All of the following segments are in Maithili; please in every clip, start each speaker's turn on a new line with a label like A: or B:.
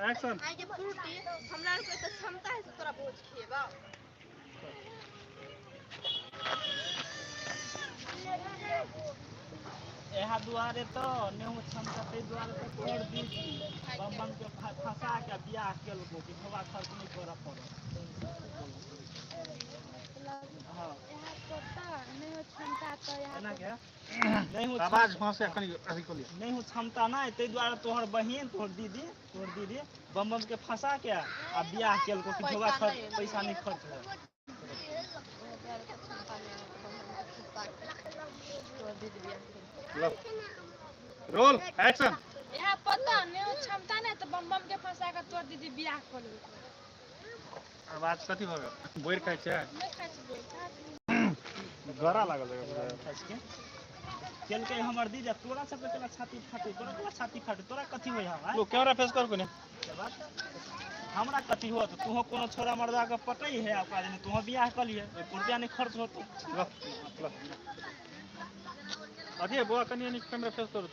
A: एक्शन।
B: आइ के फ्रूटी हमरा आर के तऽ क्षमता है से तोरा भोज खिएबा।
C: एहा दुआरे तो नेहू क्षमता ताहि दुआरे तो तोहर दीदी बम बम के फंसा के बियाह केलको कि झोबा खर्च नहीं करऽ पड़त। हाँ
D: यहाँ पता नहीं हो क्षमता तो यहाँ
C: एना के नहीं हो
A: आवाज फांसे कनी अथी कऽ लिअ।
C: नहीं हो क्षमता नहीं ताहि दुआरे तोहर बहिन तोहर दीदी बम बम के फंसा के आ बियाह केलको कि झोबा खर्च पैसा नहीं खर्च हो।
A: Roll action.
D: यहाँ पता नहीं हो क्षमता नहीं तो बम बम के फंसा के तोर दीदी बियाह कर लेलको।
A: आवाज कथी भऽ गेल? बोरि खाइ छै?
D: नहीं खाइ छै बोरि।
A: गरा लागल
C: है केलकै हमर दीदी तोरा सबके केना छाती फाटै, तोरा केना छाती फाटै, तोरा कथी होइ हँ?
A: लो कैमरा फेस कर कोने
C: हमरा कथी होत? तूहो कोनो छोरा मर्दा के पटै है आ ओकरा जने तूहो बियाह कऽ लिहे, ओहि रुपया नहीं खर्च होतो।
A: ल ल अथी बुआ कनी कनी कैमरा फेस करू।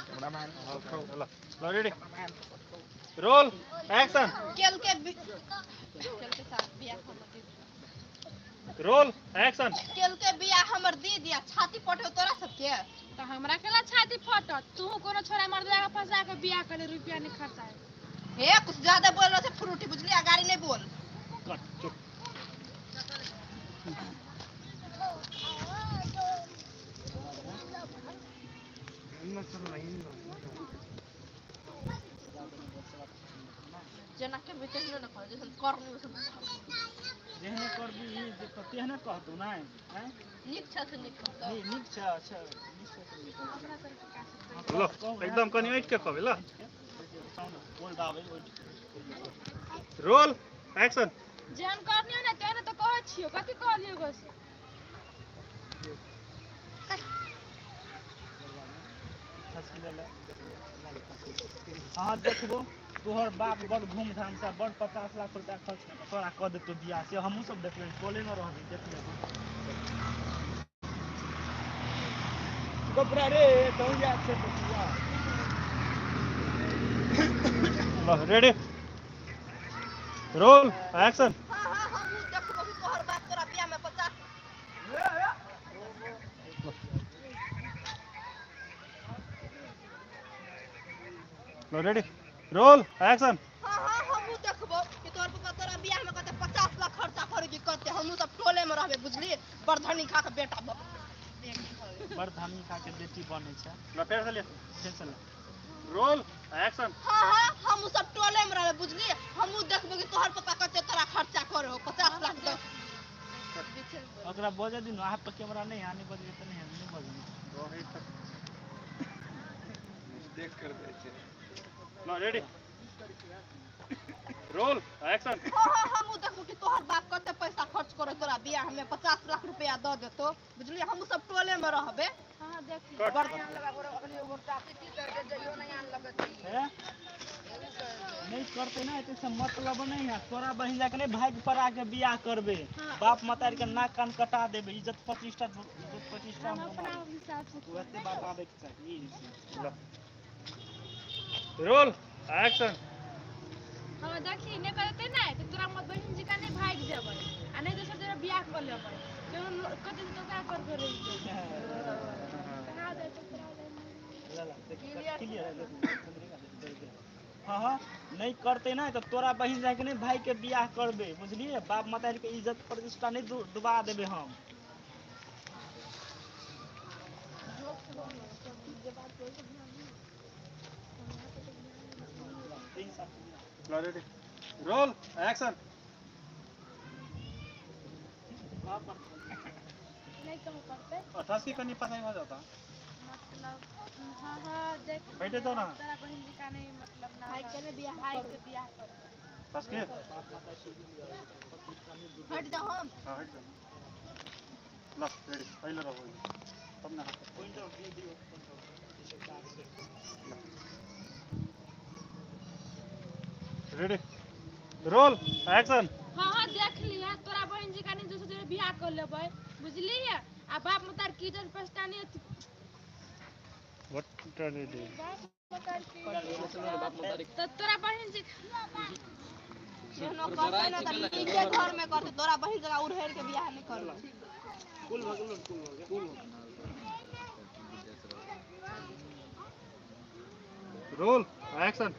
A: कैमरामैन ल ल रेडी रोल एक्शन।
B: केलके केलके साथ बियाह हमर दीदी।
A: Roll action.
B: केलके बियाह हमर दीदी आ छाती फटो तोरा सबके।
D: तो हमरा केला छाती फटत? तू कोनो छोरा मर्दा के फंसा के बियाह कर ले, रुपया नहीं खर्चा है।
B: हे कुछ ज्यादा बोल रहे थे फ्रूटी बुझली, आ गाड़ी नहीं बोल।
C: कट चुप।
B: जना के बेटे न कह जैसन करनी वैसन
C: जेहने करबी जे तेहने कहतौ नै हैं?
B: नीक छ से नीक कहतौ।
C: नीक छ। अच्छा नीक छ से नीक।
A: ल एकदम कनी ऐठ के कहबै ल।
C: बोल दाबै
A: रोल एक्शन।
D: जेहन करनी ने तेहने तो कहै छियो, कथी कहलियो गो से?
C: हाँ देखबो तोहर बाप बड़ धूमधाम से बड़ 50 लाख रुपया खर्च तोरा कऽ देतौ बियाह, से हमहूँ सब देखबै, टोले में रहबै देख लेबो। गोबरा रे कहूँ जा छै तो बियाह।
A: ल रेडी रोल एक्शन।
B: हां हां हमहूँ देखबो कि तोहर बाप तोरा बियाह में 50।
A: ल रेडी रोल एक्शन।
B: हां हां हमहूँ देखबो कि तोहर पापा तोरा बियाह में कते 50 लाख खर्चा करे कि कते, हमहूँ सब टोले में रहबे बुझली। बड़ धनी खा के बेटा
C: बड़ धनी खा के बेटी बनै छै।
A: ल फेर से ले,
C: फेर से ले।
A: Roll action.
B: हां हां हमहूँ सब टोले में रहबे बुझली, हमहूँ देखबो कि तोहर पापा कते तोरा खर्चा करे हो 50 लाख दो।
C: ओकरा बजे दिन अहाँ पर कैमरा नहीं आने बजे त नहीं नहीं बजे
E: देख कर दे छै।
A: ल रेडी रोल एक्शन।
B: हां हां हमहूँ देखबो कि तोहर बाप कते पैसा खर्च करे तोरा बियाह में 50 लाख रुपया द देतो बुझली, हमहूँ सब टोले में रहबे।
D: हां देख
A: कट।
C: नहीं करते ना एते से मतलब नहीं है। तोरा बहिन जाके नहीं भाग पर आके बियाह करबे, बाप मतार के नाक कान कटा देबे, इज्जत प्रतिष्ठा इज्जत प्रतिष्ठा
D: हम अपना हिसाब से
C: वैसे बात आबे के चाही।
A: Roll action.
D: हम देखी नहीं करते ना तो तोरा मत बहिन जी का नहीं भाग जेबै आ नहीं दोसर जगह बियाह कर लेबै, कते तो ओकरा कर कर रहि जेबै। कहाँ जाय छै तोरा?
C: ला ला क्लियर है। हाँ हाँ नहीं करते ना तो तोरा बहिन जाके नहीं भाई के बियाह करबे बुझलिए, बाप मतार के इज्जत प्रतिष्ठा नहीं डुबा देबे हम।
A: Ready roll action.
D: नहीं कहूँ पड़ते
A: अठासी कनी पता हो जाता
D: मतलब। हाँ हाँ देख
A: बैठे तो ना
D: तोरा बहिन जी का नहीं मतलब ना
B: भाई के बियाह
D: भाई के बियाह कर
A: बस के
B: हट जाओ हम।
A: हां हट जाओ। ल रेडी पहले रहो तब ना
C: पॉइंट ऑफ व्यू दियो।
A: Ready roll action.
D: हाँ हाँ देख लिया तोरा बहिन जी का नहीं दोसर जगह बियाह कर लेबै बुझली आ बाप मतार की इज्जत प्रतिष्ठा नहीं
A: what ready.
D: तो तोरा बहिन जी
B: एहनो करते ना त नीके घर में करते, तोरा बहिन जगह उड़हेर के बियाह नहीं करबे।
A: Roll action.